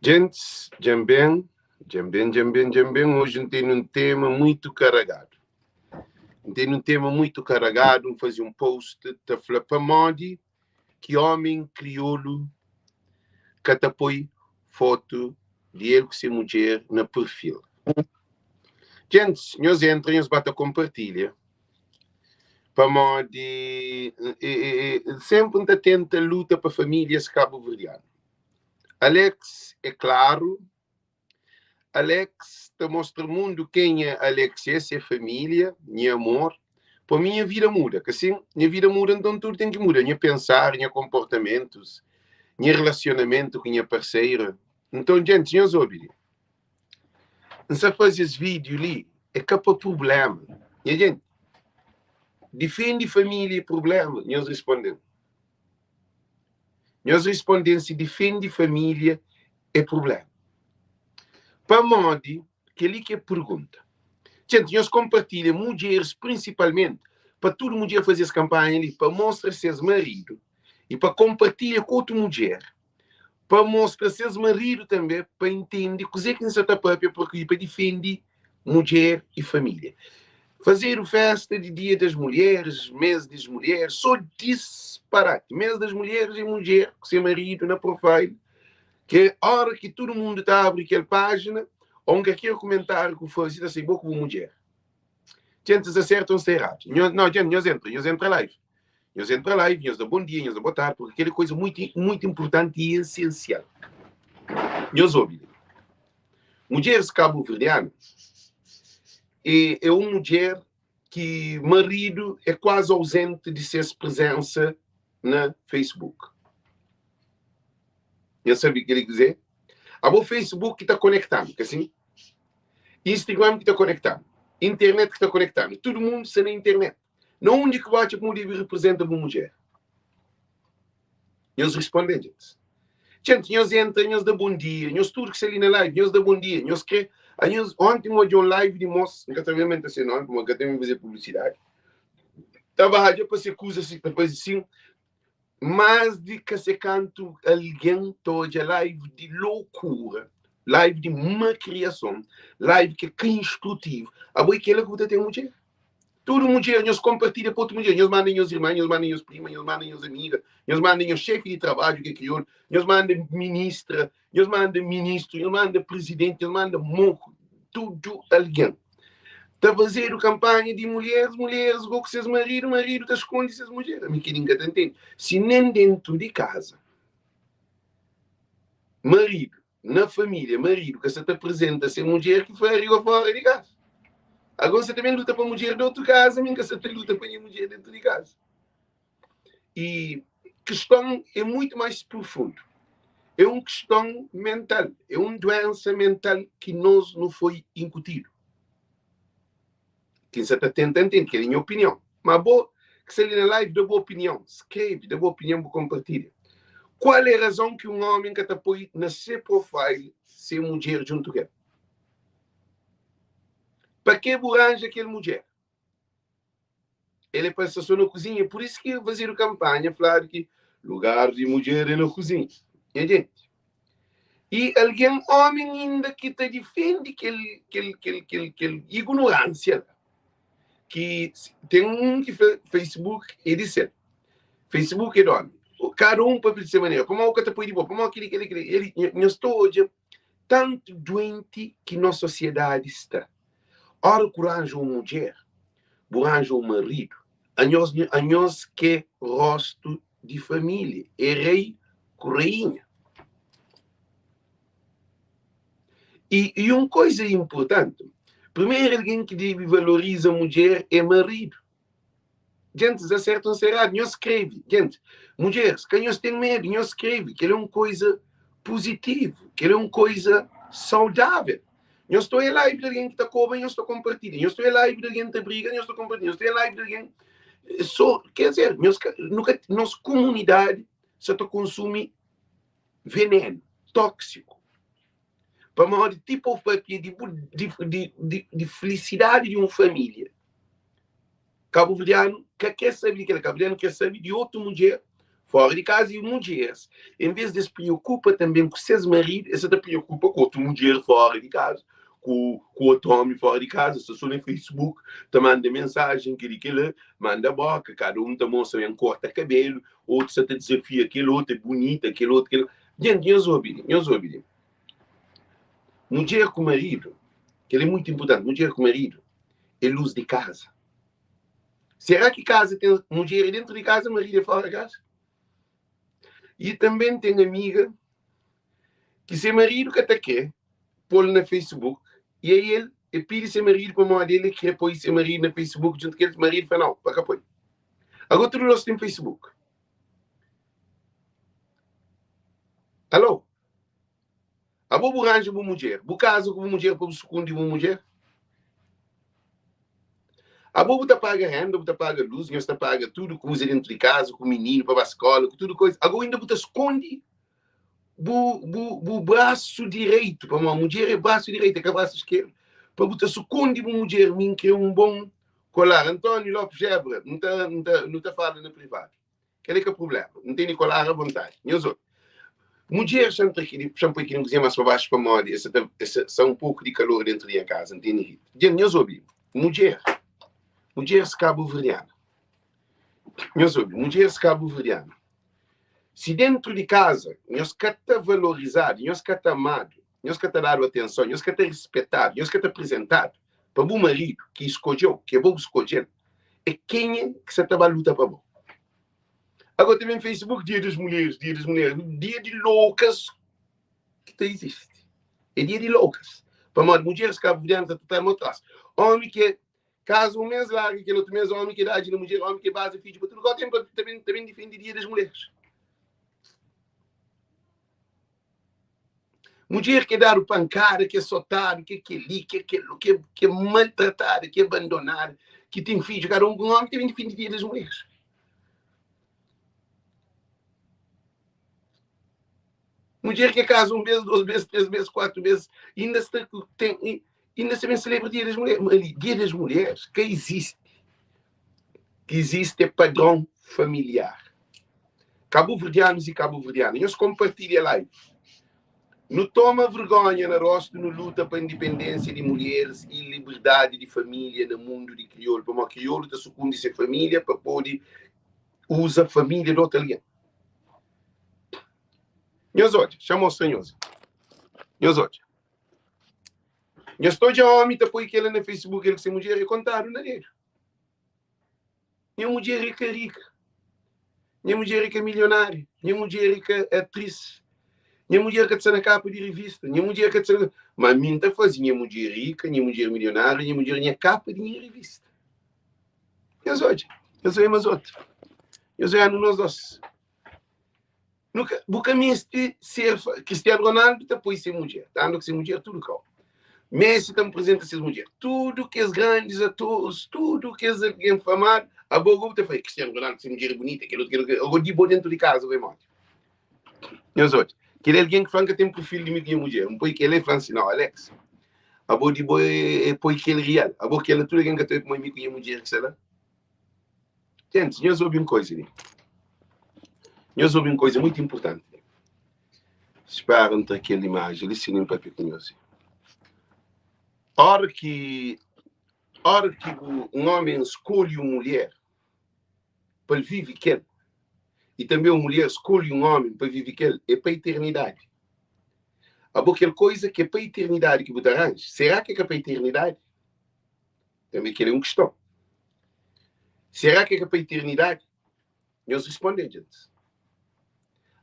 Djentis, dja-m ben, dja-m ben, dja-m ben, dja-m ben Oji N tene un tema muitu karagadu N tene un tema muitu karagadu N faze un post ta fla pamodi ki ómi kriolu ka ta poi fotu di el ku se mudjer na perfil Djentis, nhos entra, nhos ba ta konpartilha Pamodi senpri N ta tenta luta pa famílias kabuverdianu Alex é klaru, Alex ta mostra mundu kenha Alex é, se família, nha amor. Pa mi nha vida muda, ka sin? Nha vida muda, nton tudu ten ki muda, nha pensar, nha konportamentus, nha relasionamentu ku nha parseira. Nton, djentis, nhos obi li. N sa faze es vídiu li é ka pa prubléma. Nha djenti, difende família é prubléma? Nhos responde-m. Nhos responde-m si difende família é prubléma. Pamodi kel-li ki é pergunta. Djenti, nhos konpartilha, mudjeris prinsipalmenti, pa tudu mudjer faze es kanpanha li, pa mostra ses maridu i pa konpartilha ku otu mudjer pa mostra ses maridu tanbê pa intende kuzê ki N sta ta pâpia purki pa difende mudjer i família. Fazedu fésta di Dia das Mulheres, Mês das Mulheres, sô disparati. Mês das Mulheres é mudjer ku se maridu na profile, ki óra ki tudu mundu ta abri kel pájina ô un kalker kumentáriu ku faze ta sai bo ku bu mudjer. Djenti, sta sertu ô sta eradu? Nau, djenti, nhos entra, nhos entra live. Nhos entra live, nhos da bom dia, nhos da boa tarde, porque kel é coisa muito, muito importante e essencial. Nhos obi li. Mudjeres cabo-verdianas é, é um mudjer ki marido é quase ausente de ses presença na Facebook. Nhos sabe kel ki dizer? Abo Facebook ki ta conectando, que assim? Instagram ki ta conectando, internet ki ta conectando, tudo mundo sta na internet. Na undi ki bu atxa kuma bu debe reprezenta bu mudjer? Nhos responde, djentis. Djenti, nhos entra, nhos da bon dia, nhos tudu ki sta li na live, nhos da bon dia, nhos kre. A nhos, onti N odja un live di mos, N ka ta ben menta se nomi, pamodi N ka ta ben faze publisidadi, ta badja pa se kuza si, ta faze sin, Más di ka se kantu algen ta odja live di loucura, live di makriason, live ki é ka instrutivu. Abo é kela ki bu ta ten mudjer? Tudu mudjer, nhos konpartilha pa otu mudjer, nhos manda nhos irman, nhos manda nhos prima, nhos manda nhos amiga, nhos manda nhos xefi di trabadju ki é kriolu, nhos manda ministra, Nhos manda ministru, nhos manda prizidenti, nhos manda moku, tudu algen. Ta fazedu kanpanha di mulheris, mulheris go ku ses maridu, maridu ta skonde ses mudjer. Ami kel-li N ka ta ntende. Si nen dentu di kaza, maridu, na família, maridu ka sa ta prizenta se mudjer ki foi riba fora di kaza. Ago N sa ta ben luta pa mudjer di otu kaza, mi N ka sa ta luta pa nha mudjer dentu di kaza. E questão é muito mais profundo. É um questão mental, é uma doença mental que nós não foi incutido. Quem está tenta entender, que é a minha opinião. Mas boa, que se ali na live dá boa opinião, escreve, dá boa opinião, compartilha. Qual é a razão que um homem que está põe na seu profile ser mulher junto com ele? Para que buranja aquele mulher? El é pa sta so na kuzinha, pur isu ki fazedu kanpanha fladu ki lugar di mudjer é na kuzinha. Nha jenti, i algen omi inda ki ta difende kel kel kel kel kel ignoransia la ki ten un ki fla Facebook é di sel, Facebook é di omi, kada un papia di se manera, pamodi bu ka ta poi di bo, pamodi kili kili kili, el nhos ta odja tantu duenti ki nos sosiedadi sta. Ora ku ranja un mudjer, bu ranja un maridu, anhos anhos k'é rostu di família, é rei ku rainha. I, i un koisa inpurtanti, primeru algen ki debe valoriza mudjer é maridu. Gentis, da sertu o sta eradu, nhos skrebe. Gentis, mudjeris, ka nhos ten medu, nhos skrebe. Kel-li é un koisa puzitivu, kel-li é un koisa saudável. Nhos ta oia live di algen ki ta koba, nhos ta konpartilha. Nhos ta oia live di algen ta briga, nhos ta konpartilha. Nhos ta oia live di algen so, ker dizer, nhos ka, nu ka, nos komunidadi sa ta konsumi venenu, tóksiku. Pamodi ti pa bu papia di bu di di di di filisidadi di un família, kabuverdianu ka kre sabe di kila. Kabuverdianu kre sabe di otu mudjer. Fora di kaza i mudjeris, en vez di es preokupa tanbê ku ses maridu, es sa ta preokupa ku otu mudjer fora di kaza, ku ku otu ómi fora di kaza, sta so na Facebook ta manda mensajen, kel-li kel-la, manda boka, kada un ta mostra ben korta kabelu, otu sa ta dizafia kel otu, é bunita, kel otu, kel. Jenti, nhos obi li, nhos obi li. Mudjer ku maridu, kel-li é mutu inpurtanti, mudjer ku maridu é lus di kaza. Será ki kaza ten mudjer é dentru di kaza, maridu é fora kaza? I tanbê ten amiga ki se maridu ka ta kre pô-l na Facebook i aí el e pidi se maridu pamodi el kre poi se maridu na Facebook djuntu ku el, maridu fla nau, pa ka poi. Agora tudu nos ten Facebook. Alô? Abo bu ranja bu mudjer, bu kaza ku bu mudjer pa bu sukundi bu mudjer? Abo bu ta paga renda, bu ta paga luz, nhos ta paga tudu kuza dentru di kaza, ku mininu pa ba skola, ku tudu koisa. Ago inda bu ta skondi bu, bu, bu brasu direitu, pamodi mudjer é brasu direitu, é ka brasu skerdu, pa bu ta sukundi bu mudjer. Mi N kre un bon kolar. António Lopes Évora, N ta, N ta, nu ta fala na privadu. Kel-li é ka prubléma. N tene kolar avontadi. Nhos obi. Mudjer xa N tra ki xa N poi ki kuzinha más pa baxu pamodi es sa ta es sa un poku di kalor dentru di nha kaza. N tene rit. Dja nhos obi. Mudjer, mudjeris kabuverdiana. Nhos obi, mudjeris kabuverdiana. Si dentru di kaza nhos ka ta valorizadu, nhos ka ta amadu, nhos ka ta dadu atenson, nhos ka ta rispetadu, nhos ka ta prezentadu pa bu maridu ki skodje-u, ki abo bu skodje-l, é kenha ki sa ta ba luta pa bo? Agora ta ben Facebook, dia das mulheres, dia das mulheres, dia di loukas ki ta izisti. É dia di loukas. Pamodi mudjeres kabuverdianas ta ta mo tras. Omi ki é kaza un mês, larga kel otu mês, omi ki dadji na mudjer, omi ki baza fidju pa tudu kau, tem pa ta ben ta ben difende dia das mulheres. Mudjer ki é dadu pankada, ki é sotadu, ki é kel-li, ki é kel-lo, ki é, ki é maltratadu, ki é abandonadu, ki ten fidju kada un ku un ómi, ta ben difende dia das mulheres. Mudjer ki kaza un bês, dôs bês, três bês, kuatu bês, inda sta ku ten, inda sta ben selebra dia das mulheres. Mas ali, dia das mulheres ka izisti. Ki izisti é padrão familiar. Kabuverdianus i kabuverdianas, nhos konpartilha live. Nu toma vergonha na rostu, nu luta pa indipendênsia di mulheres i liberdadi di família na mundu di kriolu, pamodi kriolu ta sukundi se família pa pode uza família di otu algen. Nhos odja, xa mostra nhos. Nhos odja. Nhos ta odja omi ta poi kela na Facebook, el ku se mudjer é kontadu na dedu. Nha mudjer é ka rika. Nha mudjer é ka milionária. Nha mudjer é ka atris. Nha mudjer ka ta sta na kapa di revista. Nha mudjer ka ta sta na... Ma mi N ta faze nha mudjer rika, nha mudjer milionária, nha mudjer nha kapa di nha revista. Nhos odja, nhos odja mas otu. Nhos odja anu nos dos. Nu ka, bu ka meste ser Cristiano Ronaldo ta poi se mudjer, ta anda ku se mudjer tudu kau. Messi ta apresenta ses mudjer. Tudu kes grandis atores, tudu kes algen famadu, abo bu ta fala Cristiano Ronaldo se mudjer é bonita, kel outro, kel outro, agora di bo dentro di casa bo é modi. Nhos odja, kel algen ki fla N ka ten perfil di mi ku nha mudjer, N poi kel-la e fla-m si, nau Alex, abo di bo é poi kel real, abo kel-la tudu algen ka ta obi kuma mi ku nha mudjer ki sta la. Gente, nhos obi un koisa li. Nhos obi un koisa muito importante. Spera N tra kel imaji li, si N papia ku nhos. Ora ki ora ki bu un omi skolhi un mulher pa el vive kel, i tanbe un mulher skolhi un omi pa vive kel, é pa eternidadi. Abo kel koisa ki é pa eternidadi ki bu ta ranja, será ki é ka pa eternidadi? Tanbe kel é un kiston. Será ki é ka pa eternidadi? Nhos responde, gentis.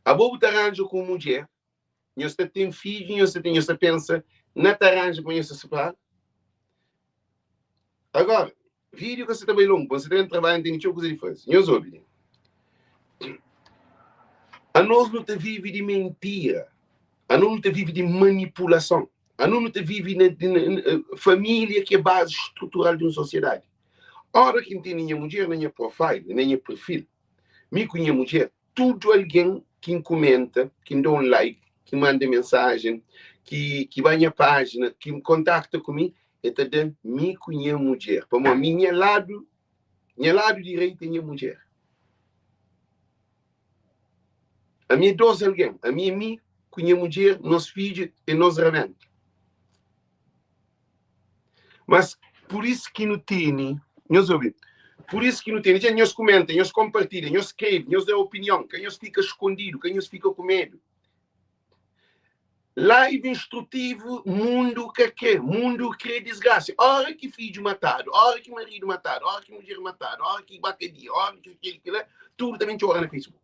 Abo bu ta ranja ku un mudjer, nhos ta ten fidju, nhos ta ten, nhos ta pensa na ta ranja pa nhos ta separa? Agora, vídeo ka sa ta bai longu, pa N sa ta ben trabadja, N tene txeu kuza di faze. Nhos obi li. Anos nu ta vive di mentira. Anos nu ta vive di manipulason. Anos nu ta vive na, na, na família ki é base estrutural di un sosiedadi. Ora ki N tene nha mudjer na nha profile, na nha perfil, mi ku nha mudjer, tudu algen ki N kumenta, ki N da un like, ki manda mensajen, ki, ki ba nha pájina, ki kontakta ku mi, e ta da mi ku nha mudjer. Pamodi mi nha ladu, nha ladu direitu é nha mudjer. Ami é dos algen. Ami é mi ku nha mudjer, nos fidju é nos ramenta. Mas pur isu ki nu tene, nhos obi, pur isu ki nu tene, dja nhos kumenta, nhos konpartilha, nhos skrebe, nhos da opinion, ka nhos fika skondidu, ka nhos fika ku medu. Live instrutivu mundu ka kre, mundu kre disgrasa. Ora ki fidju matadu, ora ki maridu matadu, ora ki mudjer matadu, ora ki ba kadia, ora ki kel ki la, tudu ta ben txora na Facebook.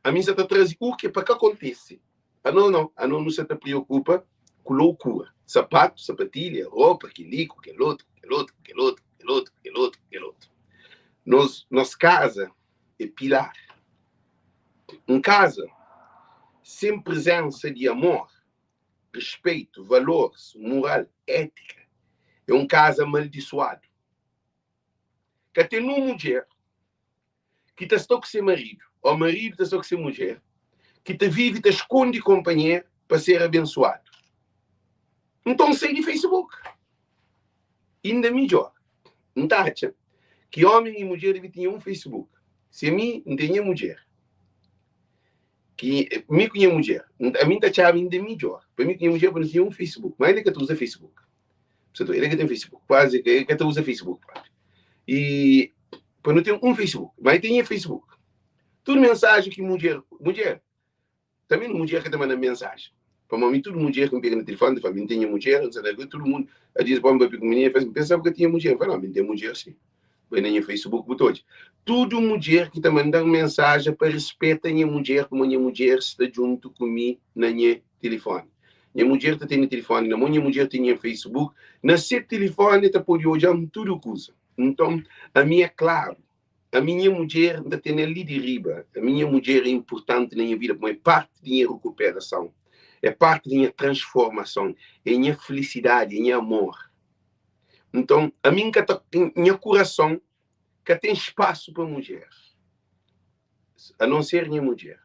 Ami N sa ta traze u ke pa ka kontise. Anos nau, anos nu sa ta priokupa ku loukura, sapatu, sapatilha, ropa, kel-li ku kel otu, ku kel otu, ku kel otu, ku kel otu, ku kel otu, ku kel otu. Nos, nos kaza é pilar. Un kaza sen prezensa di amor, respeito, valores, mural, étika, é un kaza maldisuadu. Ka ten un mudjer ki ta sta ku se maridu ô maridu ta sta ku se mudjer ki ta vive ta skonde konpanheru pa ser abensuadu. Nton sai di Facebook. Inda midjór, N ta atxa ki ómi i mudjer debe tinha un Facebook. Si ami N ten nha mudjer, ki mi ku nha mudjer, ami N ta atxaba inda midjór pa mi ku nha mudjer pa nu tinha un Facebook. Má el ka ta uza Facebook. El ka ten Facebook, kuazi el ka ta uza Facebook propi. I pa nu ten un Facebook, má el ten nha Facebook. Tudu mensaji ki mudjer, mudjer, tanbe mudjer ka ta manda mensaji. Pamodi mi tudu mudjer ki N pega na tilifoni ta fla mi N ten nha mudjer, N sa ta tudu mundu a diz pa N papia ku minina, el fla si, N pensaba ka tinha mudjer, N fla, no, mi N ten mudjer si. Bai na nha Facebook bu ta odja tudu mudjer ki ta manda-m mensaji pa rispeta nha mudjer, pamodi nha mudjer sta djuntu ku mi na nha tilifoni. Nha mudjer ta tene tilifoni na mon, nha mudjer ten nha Facebook na se tilifoni, el ta pode odja-m tudu kuza. Nton, ami é klaru, ami nha mudjer N ta tene-l li di riba. Ami nha mudjer é inpurtanti na nha vida pamodi é parti di nha rekuperason, é parti di nha transformason, é nha filisidadi, é nha amor. Nton, ami N ka ta, nha kurason ka ten spasu pa mudjer, a non ser nha mudjer.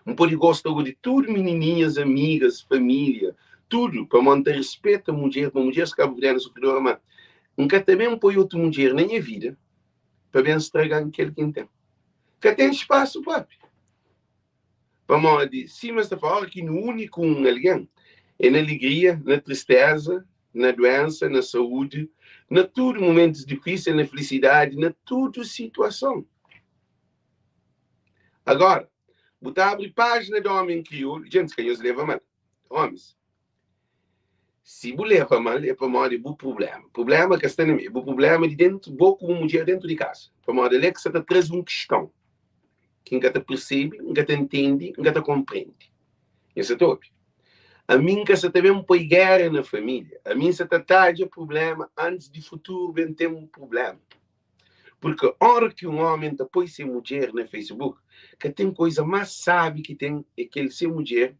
N pode gosta go di tudu minininhas, amigas, família, tudu, pamodi N ta rispeta mudjer, pa mudjeres kabuverdiana sufridora, ma N ka ta ben poi otu mudjer na nha vida pa ben straga-m kel ki N ten. Ka ten spasu propi. Pamodi, sima es ta fla, óra ki nu uni ku un algen, é na alegria, na tristéza, na duénsa, na saúdi, na tudu momentus difísil, na filisidadi, na tudu situason. Agora, bu ta abri pájina di Ómi en Kriolu, djentis ka nhos leva mal, ómis, si bu leva mal é pamodi bu prubléma. Prubléma ka sta na mi, é bu prubléma di dentu, bo ku bu mudjer dentu di kasa. Pamodi ale ki sa ta traze un kiston ki N ka ta persebe, N ka ta ntende, N ka ta konprende. Nhos sa ta obi? Ami N ka sa ta ben poi géra na família, ami N sa ta tadja prubléma antis di futuru ben ten prubléma. Purki óra ki un ómi ta poi se mudjer na Facebook, ka ten koiza más sábi ki ten é kel se mudjer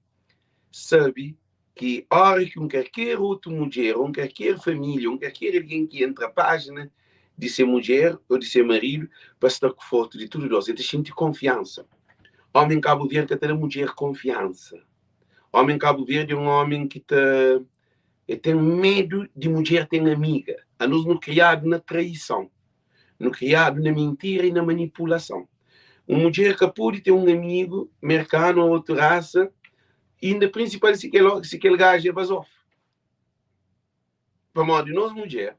sabe ki óra ki un kalker otu mudjer, un kalker família, un kalker algen ki entra pájina di se mudjer ô di se maridu pa sta ku fotu di tudu dôs, el ta xinti konfiansa. Ómi Kabu Verdi ka ta da mudjer konfiansa. Ómi Kabu Verdi é un ómi ki ta El ten medu di mudjer ten amiga. Anos nu kriadu na traison. Nu kriadu na mintira i na manipulason. Un mudjer ka pode ten un amigu merkanu ô otu rasa, inda prinsipal si kel si kel gaju é bazofu. Pamodi nos mudjer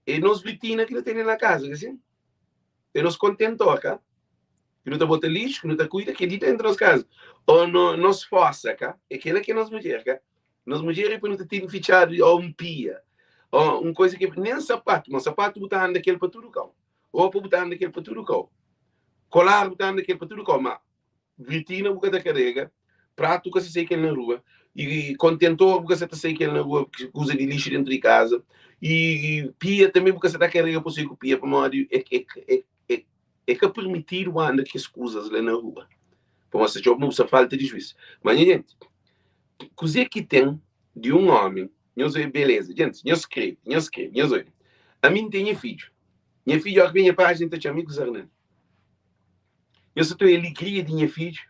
é nos vitina ki nu tene na kaza, ka sin? É nos kontentor, ka? Ki nu ta bota lixu, ki nu ta kuida, kel-li ta entra nos kaza. Ô no, nos fosa, ka? É kel-la ki é nos mudjer, ka? Nos mudjer é pa nu ta tene fitxadu ô un pia, ô un koza ki nen sapatu, ma sapatu bu ta anda kel pa tudu kau, ropa bu ta anda kel pa tudu kau, kolar bu ta anda kel pa tudu kau, ma Gritina bu ka ta karega, pratu ka sa sai kel na rua, i kontentor bu ka sa ta sai kel na rua, kuza di lixu dentu di kaza, i pia tanbe bu ka sa ta karega pa sai ku pia, pamodi é é é é é ka permitidu bu anda kes kuzas la na rua, pamodi sa txoma bu sa falta di juiz. Ma nha jenti, kuze ki ten di un omi, nhos obi beleza, jentis, nhos skrebe, nhos skrebe, nhos obi, ami N ten nha fidju, nha fidju óki ben nha pájina el ta txoma mi ku Zarnel. Nhos sa ta oia alegria di nha fidju?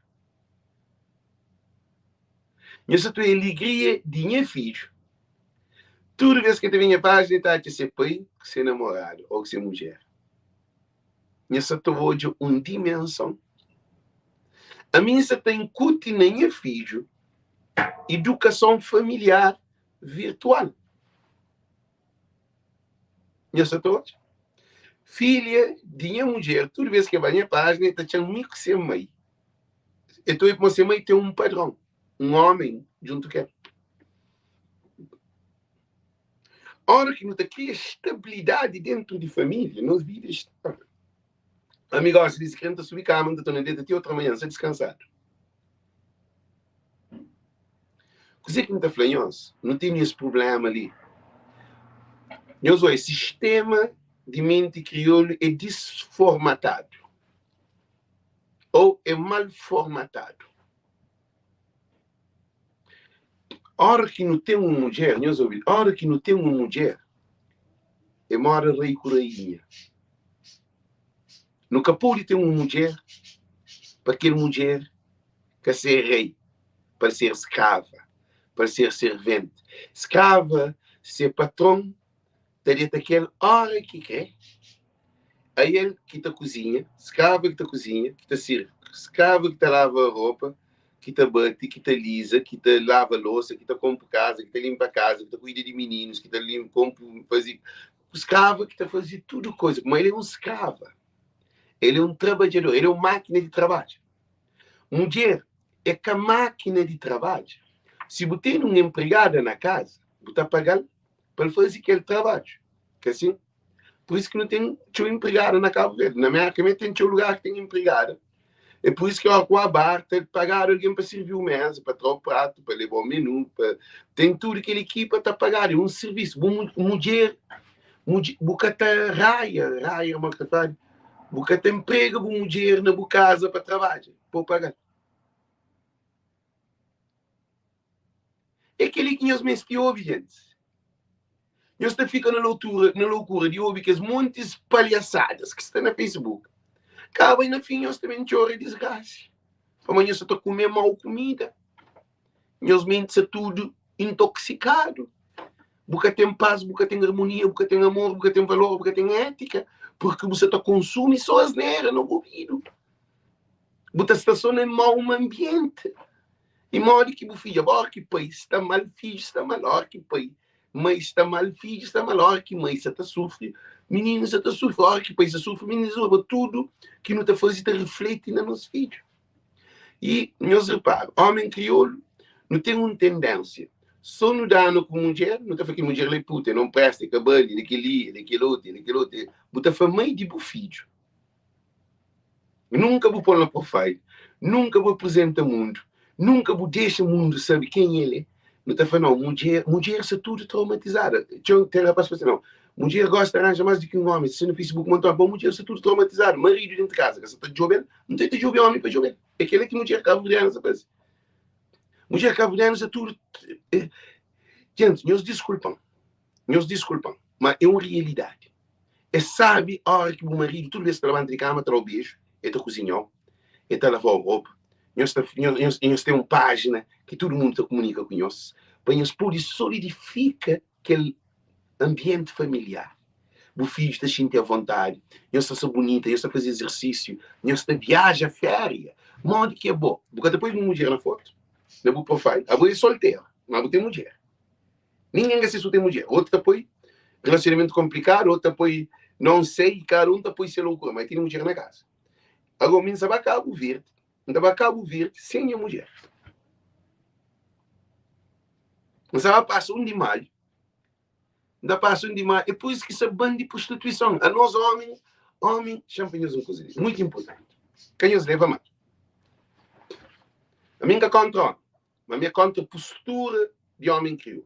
Nhos sa ta oia alegria di nha fidju? Tudu bês ki el ta ben nha pájina, el ta atxa se pai ku se namoradu ô ku se mudjer. Nhos sa ta odja un dimenson. Ami N sa ta inkuti na nha fidju idukason familiar virtual. Nha sa ta odja? Filha di nha mudjer, tudu bes ki el ba nha pájina, el ta txan mi ku se mai. El ta obi ma se mai ten un padron, un omen djuntu ku el. Ora ki nu ta kria stabilidadi dentu di família, nos vida é stável. Ami gosi di si kre, N ta subi kama, N ta torna deta ti otra manhan, N sta diskansadu. Kuzê ki N ta fla nhos? Nu tene es prubléma li. Nhos oi, sistéma di menti kriolu é disformatadu ô é mal formatadu. Óra ki nu ten un mudjer, nhos obi, óra ki nu ten un mudjer, é móda rei ku rainha. Nu ka pode ten un mudjer pa kel mudjer ka ser rei, pa el ser skrava, pa el ser serventi. Skrava, se patron ta deta ku el óra ki kre, ael ki ta kuzinha, skrava ki ta kuzinha, ki ta sirbi, skrava ki ta lava ropa, ki ta bati, ki ta liza, ki ta lava losa, ki ta konpo kaza, ki ta linpa kaza, ki ta kuida di mininus, ki ta konpo, faze, skrava ki ta faze tudu koza, ma el é un skrava, el é un trabadjador, el é un mákina di trabadja. Mudjer é ka mákina di trabadja. Si bu tene un enpregada na kaza, bu ta paga-l pa el faze kel trabadju. Ka sin? Pur isu ki nu ten txeu enpregada na Kabu Verdi. Na Merka mê ten txeu lugar ki ten enpregada. É pur isu ki óras ki bu ba bar, ta pagadu algen pa sirvi-u méza, pa tra-u pratu, pa leba-u menu, pa ten tudu kel ekipa ta pagadu. É un sirvisu. Bu mudjer, bu ka ta raia, raia modi ki ta fladu, bu ka ta enprega bu mudjer na bu kaza pa trabadja, pa bu paga-l. É kel-li ki nhos meste obi, gentis. Nhos ta fika na loutura, na loukura di obi kes montis palhasadas ki sta na Facebook. Kaba i na fin nhos ta ben txora disgrasi. Pamodi nhos sa ta kume mau kumida. Nhos menti sta tudu intoksikadu. Bu ka ten pas, bu ka ten armonia, bu ka ten amor, bu ka ten valor, bu ka ten étika, purki bu sa ta konsumi so asnera na bu obidu. Bu ta sta so na mau anbienti. I modi ki bu fidju, ora ki pai sta mal, fidju sta mal, ora ki pai, mai sta mal, fidju sta mal, ora ki mai sta ta sufri, mininu sta ta sufri, ora ki pai sta sufri, mininu sta sufri, tudu ki nu ta faze ta rifleti na nos fidju. I nhos repara, omi kriolu, nu ten un tendensia, so nu dana ku mudjer, nu ta fla kel mudjer la é puta, el non presta, el ka bali, el é kel-li, el é kel otu, el é kel otu, bu ta fla mai di bu fidju. Nunka bu pô-l na profile, nunka bu aprizenta mundu, nunka bu dexa mundu sabe ken el é. Nu ta fla, nau, mudjer, mudjer sta tudu traumatizada. Txeu, ten rapaz ki fla assim, nau, mudjer gosta ranja más di ki un ómi. Si na Facebook monta, bon, mudjer sta tudu traumatizada. Maridu dentu kaza ka sa ta djobe-l, nton el ta djobe ómi pa djobe-l. É kel-la ki mudjer kabuverdiana sa faze. Mudjer kabuverdiana sta tudu. Gente, nhos diskulpa-m, nhos diskulpa-m, ma é un realidadi. É sabi ora ki bu maridu tudu bes ta labanta di kama, ta da-u beju, el ta kuzinha-u, el ta lava-u ropa, nhos ta nhos nhos ten un pájina ki tudu mundu ta kumunika ku nhos, pa nhos pode solidifika kel anbienti familiar. Bu fidju ta xinti avontadi, nhos ta sta bunita, nhos ta faze izersísiu, nhos ta viaja féria. Modi ki é bo? Bu ka ta poi bu mudjer na fotu, na bu profile? Abo é solteru, má bu ten mudjer. Ningen ka se su ten mudjer. Otu ta poi relacionamento complicado, otu ta poi não sei, cada um ta poi se loucura, mas tene mudjer na casa. Agora, mi nsa ba Cabo Verde, nta ba Cabo Verde sem nha mudjer. Nsa ba passa um di maio, nta passa um di maio, é por isso que sa ban di prostituição. A nós homem, homem, chama pa nhos um coisa muito importante. Ka nhos leva mal. A mim ka contra homem. Ma mi é kontra postura di omen kriolu.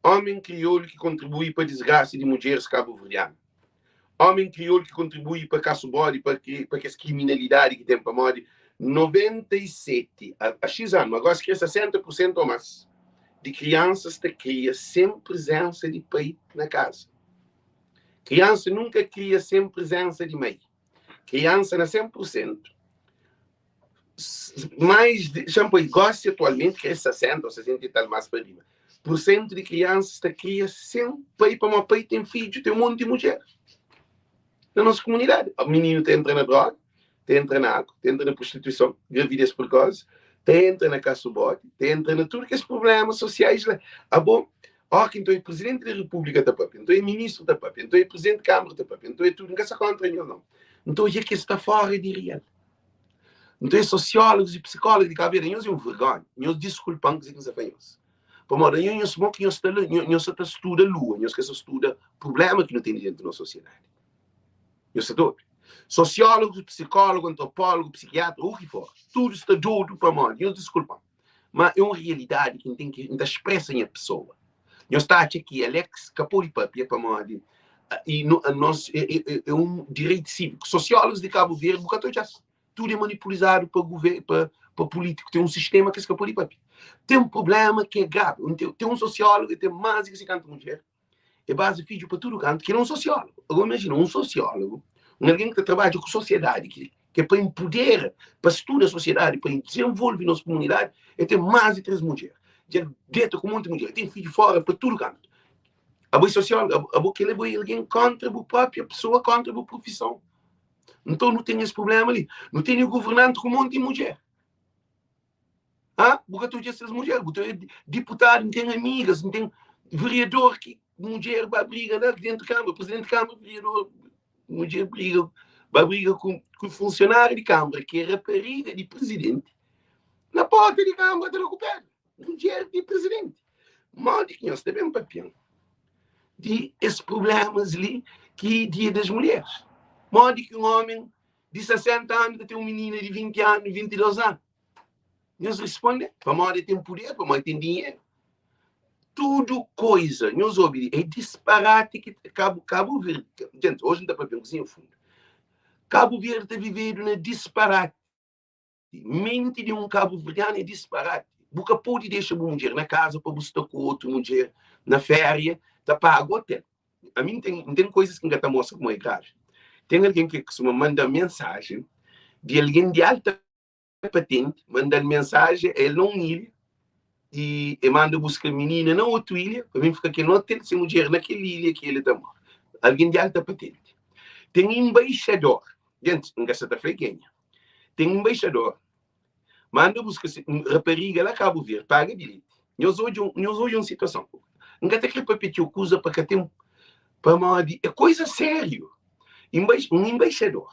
Omen kriolu ki kontribui pa disgrasa di mudjeris kabuverdianu. Omen kriolu ki kontribui pa kasu bodi, pa pa kes kriminalidadi ki ten pamodi 97 a, a X anu, agosi kre 60 pur sentu o mas di kriansas ta kria sen prezensa di pai na kaza. Kriansa nunka kria sen prezensa di mai. Kriansa na 100 pur sentu mais de, já põe, gosta atualmente, que é 60 ou 60 e tal mais para riba, por cento de crianças está cria sem pai, para uma pai tem filho, tem um monte de mulher. Na nossa comunidade, o menino tá entra na droga, Ta entra na agu, ta entra na prostituison, gravidez precoce, ta entra na kasu bodi, ta entra na tudu kes prubléma sosiais la. Abo, óki nton é Presidenti di Repúblika ta papia, nton é Ministru ta papia, nton é Presidenti di Kâmara ta papia, nton é tudu. N ka sta kóntra nhos, nau. Nton odja ki es sta fóra di rial. Nton é sosiólogus i psikólogus di Kabu Verdi, nhos é un vergonha. Nhos diskulpa-m kuzê ki N sta fla nhos. Pamodi anho nhos mo ki nhos sta la, nhos sta ta studa lua, nhos ka sta studa prubléma ki nu tene dentu nos sosiedadi. Nhos sta ta obi? Sosiólogu, psikólogu, antropólogu, psikiatra, u ki for, tudu sta dodu pamodi, nhos diskulpa-m, ma é un rialidadi ki N ten ki, N ta spresa nha pesoa. Nhos ta atxa ki Alex ka pode papia pamodi i no, nos é, é un direitu síviku. Sosiólogus di Kabu Verdi, bu ka ta odja-s. Tudu é manipulizadu pa guver, pa, pa pulítiku. Ten un sistema ki es ka pode papia. Ten prublema ki é gravi. Ten un sosiólogu ki ten más di ki 50 mudjer. E baza fidju pa tudu kantu, kel é un sosiólogu. Agora imajina, un sosiólogu, un algen ki ta trabadja ku sosiedadi, ki ki é pa inpudera, pa studa sosiedadi, pa dizenvolve nos kumunidadi, el ten más di 3 mudjer. Dja el deta ku monti mudjer, el ten fidju fora pa tudu kantu. Abo é sosiólogu, abo, abo kel abo é algen kontra bu própria pesoa, kontra bu profison. Nton nu ten es prublema li. Nu tene governanti ku monti mudjer. Ah, bu ka ta odja ses mudjer, bu ta odja diputadu, n ten amigas, n ten vereador ki mudjer ba briga la dentu kâmara, presidenti di kâmara, vereador, mudjer briga, ba briga ku, ku funsionáriu di kâmara, ki é rapariga di presidenti, na porta di kâmara ta da ku pedra, mudjer di presidenti. Modi ki nhos ta ben papia di es prublémas li ki dia das mulheres? Modi ki un ómi di 60 anu ta ten un minina di 20 anu, 22 anu? Nhos responde, pamodi el ten puder, pamodi el ten dinheru. Tudu koiza, nhos obi, é disparati ki Kabu, Kabu Verdi, gente, hoje N ta papia un kuzinha fundu. Kabu Verdi ta vivedu na disparati. Menti di un kabuverdianu é disparati. Bu ka pode dexa bu mudjer na kaza pa bu sta ku otu mudjer na féria ta paga otel. Ami N ten, N ten koizas ki N ka ta mostra kuma é gravi. Ten algen ki kustuma manda-m mensajen di algen di alta patenti manda-l mensajen, el na un ilha i e manda buska minina na otu ilha pa ben fika kel otel se mudjer na kel ilha ki el ta mora. Algen di alta patenti. Ten embaixador, gentis, N ka sa ta fla kenha. Ten embaixador manda buska se rapariga la Kabu Verdi, paga bilheti. Nhos odja, nhos odja un situason. N ka ta kre papia txeu kuza pa ka ten, pamodi é koiza sériu. Un embaixador,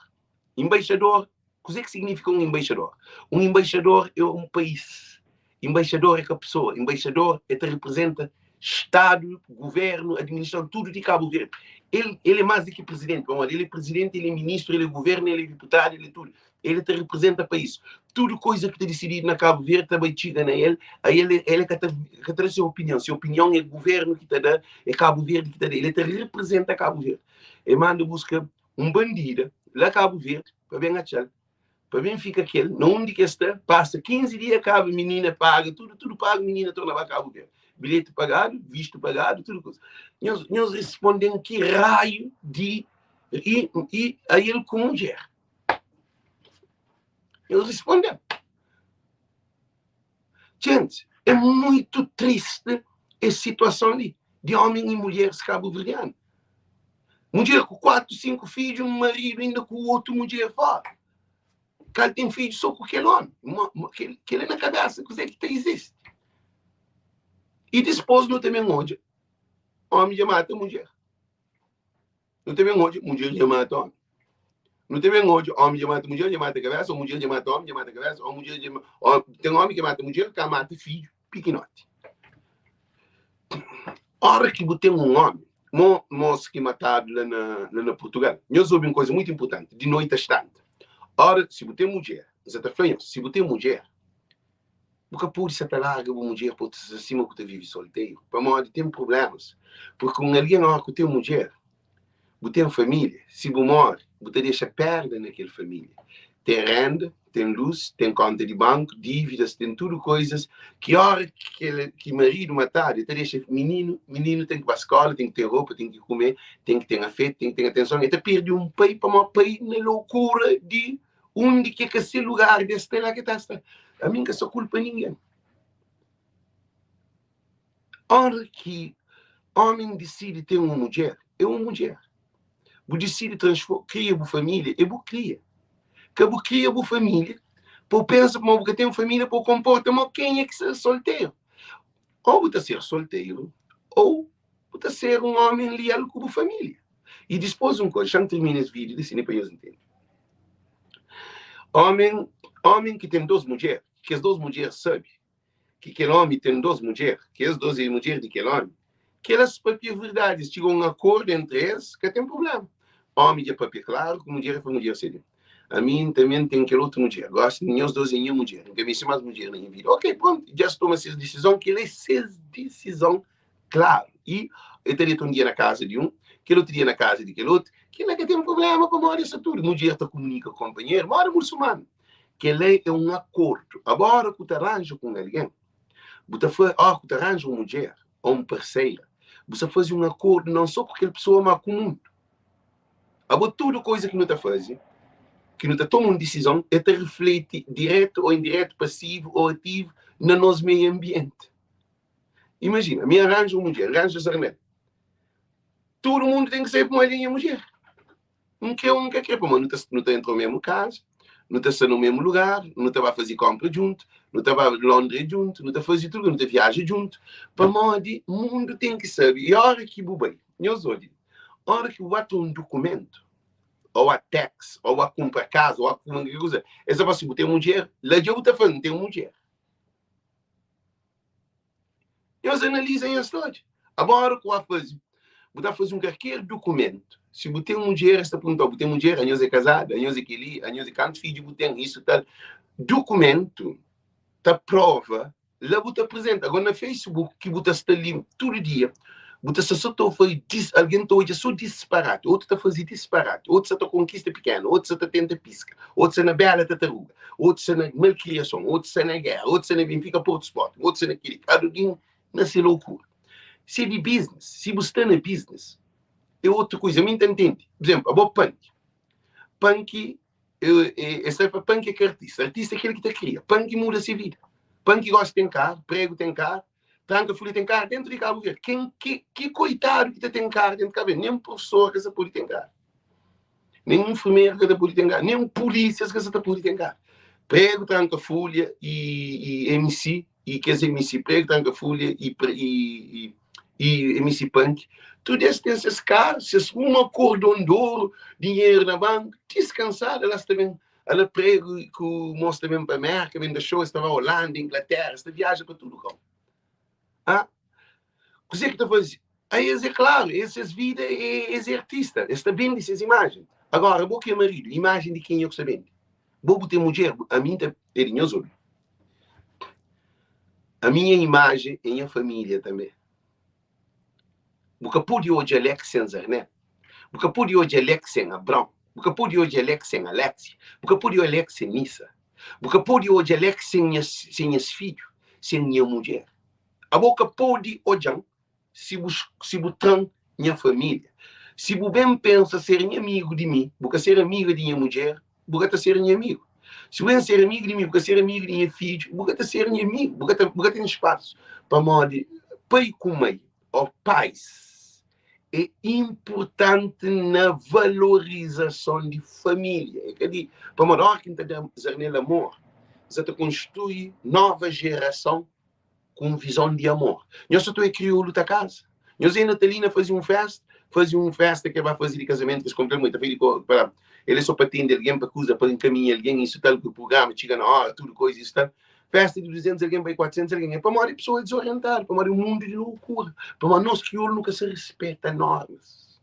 embaixador Kuzê ki signifika un enbaixador? Un enbaixador é un país. Enbaixador é ka pesoa. Enbaixador é ta reprezenta Stadu, guvernu, administrason, tudu di Kabu Verdi. El, el é más di ki prizidenti, pamodi el é prizidenti, el é ministru, el é guvernu, el é diputadu, el é tudu. El ta reprezenta país. Tudu koiza ki ta disididu na Kabu Verdi ta bai txiga na el, aí el, el ka ta, ka ta da se opinion. Se opinion é guvernu ki ta da, é Kabu Verdi ki ta da. El ta reprezenta Kabu Verdi. El manda buska un bandida la Kabu Verdi pa ben atxal, pa ben fika kel na undi ki es sta, pasa 15 dia kaba minina paga tudu, tudu paga, minina torna ba Kabu Verdi. Bilheti pagadu, vistu pagadu, tudu kuza. Nhos, nhos responden ki raiu di i, i a el ku mudjer. Nhos responden. Gente, é muito triste es situason li di homen e mulheres cabo-verdiano. Mudjer ku 4, 5 fidju, un maridu inda ku otu mudjer fora. Kal ten fidju so ku kel omi. Kel é na kabesa kuzê ki ta izisti. E dispôs nu ta ben odja omi dja mata mudjer. Nu ta ben odja mudjer dja mata omi. Nu ta ben odja omi dja mata mudjer, dja mata kabesa, ou mudjer dja mata omi, dja mata kabesa, ou mudjer dja ten omi ki mata mudjer, ka mata fidju pikinoti. Ora ki bu ten un omi, mo mos ki matadu la na la na Portugal, nhos obi un koza muitu inpurtanti, di noiti as tanta. Ora, si bu ten mudjer, N sa ta fla nhos, si bu ten mudjer, Bu ka pode sa ta larga bu mudjer pa bu ta sta sima ku ta vive solteru, pamodi ten prublémas. Purki un algen óras ku ten mudjer, bu ten família, si bu móre, bu ta dexa perda na kel família. Ten renda, ten lus, ten kónta di banku, dívidas, ten tudu koizas ki óras ki kel ki maridu matadu, el ta dexa mininu, mininu ten ki ba skóla, ten ki ten ropa, ten ki kume, ten ki ten afetu, ten ki ten atenson. El ta perde un pai pamodi pai na lokura di Undi ki é ka se lugar di es sta, é la ki ta sta. Ami N ka sta kulpa ningen. Ora ki omi disidi ten un mudjer, é un mudjer. Bu disidi kria bu familia, é bu kria. Ka bu kria bu família pa bu pensa ma bu ka ten família pa bu konporta ma kenha ki sta solteru. Ô bu ta ser solteru ô bu ta ser un ómi lial ku bu família. I dispôs un koza, xa-m tirmina es vídiu li si pa nhos ntende. Ómi, ómi ki ten dôs mudjer, kes dôs mudjer sabe ki kel ómi ten dôs mudjer, ki es dôs é mudjer di kel ómi, kel-la es pâpia verdadi, es txiga un akordu entri es, ka ten prubléma. Ómi dja pâpia klaru ku mudjer, el fla mudjer sê, Ami N tanbê N ten kel otu mudjer, gósi nhos dôs é nha mudjer, N ka meste más mudjer na nha vida. Ok, prontu, dja es toma ses disizon, kel-la é ses disizon klaru. I el ta deta un dia na kaza di un, kel otu dia na kaza di kel otu, kel-la ka ten prubléma pamodi es sta tudu. Mudjer ta kumunika ku konpanheru, móda musulmanu. Kel-la é un akordu. Agora ku ta ranja ku un algen, bu ta fa, ora ku ta ranja un mudjer ô un parseira, bu sta faze un akordu non sô ku kel pesoa, má ku mundu. Abo tudu koza ki nu ta faze, ki nu ta toma un disizon, el ta rifleti diretu ô indiretu, pasivu ô ativu, na nos meiu anbienti. Imajina, mi aranja un mudjer, ranja Zarnel. Tudu mundu ten ki sabe pamodi el é nha mudjer. N kre ô N ka kre, pamodi nu ta nu ta entra omemu kaza, nu ta sta na omemu lugar, nu ta ba faze konpra djuntu, nu ta ba Londre djuntu, nu ta faze tudu, nu ta viaja djuntu, pamodi mundu ten ki sabe. I óra ki bu bai, nhos odja, óra ki bu ba tra un dukumentu, ô a tax, ô a kunpra kaza, ô a kunpra kualker kuza, es ta fla si bu ten mudjer, la dja bu ta fla, N ten mudjer. Nhos analiza nhos ta odja. Agora ku a faze, bu ta faze un kalker dukumentu. Si bu ten mudjer, es ta perguntau, bu ten mudjer? Anhos é kazadu? Anhos é keli? Anhos é kantu fidju bu ten? Isu tal. Dukumentu ta prova, la bu ta apresenta. Agora na Facebook ki bu ta sta li tudu dia, bu ta sta so ta faze dis, algen ta odja so disparati, otu ta faze disparati, otu sa ta konkista pikenu, otu sa ta tenta piska, otu sta na bela tataruga. Otus sta na malkriason, otus sta na géra, otus sta na Benfica, Porto, Sporting, otus sta na kili. Kada algen na se lokura. Se di business, si bu sta na business, é otu kuza. Mi N ta ntende. Por exemplo, abo Panki. Panki, é sta fla Panki é ka artista. Artista é kel ki ta kria. Panki muda se vida. Panki gosi ten karu, pregu ten karu, tranka fulha ten karu dentu di Kabu Verdi. Ken ki, ki koitadu ki ta ten karu dentu di Kabu Verdi? Nen profesor ka sa pode ten karu. Nen infermeru ka ta pode ten karu, nen pulísias ka sa ta pode ten karu. Pregu, tranka fulha i, i MC, i kes MC pregu, tranka fulha i, i, i, i MC punk, tudu es ten ses karu, ses uma kordon di oru, dinheru na banku, diskansadu, ala sta ben, ala pregu ku mos ta ben pa Merka, ben da show, es ta ba Holanda, Inglaterra, es ta viaja pa tudu kau. Ah, kuzê ki ta faze? A es é klaru, es ses vida é es é artista, es ta bende ses imajen. Agora, bo ki é maridu, imajen di kenha ku sta bende? Bo bu ten mudjer, ami ta é di nhos obi. A minha imajen é nha família tanbê. Bu ka pode odja Alex sen Zarnel. Bu ka pode odja Alex sen Abrão. Bu ka pode odja Alex sen Alexia. Bu ka pode odja Alex sen Nissa. Bu ka pode odja Alex sen nhas, sen nhas fidju, sen nha mudjer. Abo ka pode odja-m si bu, si bu tra-m nha família. Si bu ben pensa ser nha amigu di mi, bu ka ser amiga di nha mudjer, bu ka ta ser nha amigu. Si bu ben ser amigu di mi, bu ka ser amigu di nha fidju, bu ka ta ser nha amigu, bu ka ta, bu ka ten spasu. Pamodi pai ku mai, ô pais, é inpurtanti na valorizason di família. É ka di, pamodi óras ki N ta da Zarnel amor, N sa ta konstrui nova jerason ku un vizon di amor. Nhos ta é kriolu ta kaza. Nhos é Natalina faze un festa, faze un festa ke ba faze di kazamentu, kes konpra muita, di pa ele é só pa atende algen, pa kuza, pa enkaminha algen, isu tal, ku prugrama txiga na hora, tudu koisa, isu tal. Festa di 200 algen bai 400 algen. É pamodi pesoa é desorientadu, pamodi un mundu di loucura, pamodi nos kriolu nu ka sa respeta normas.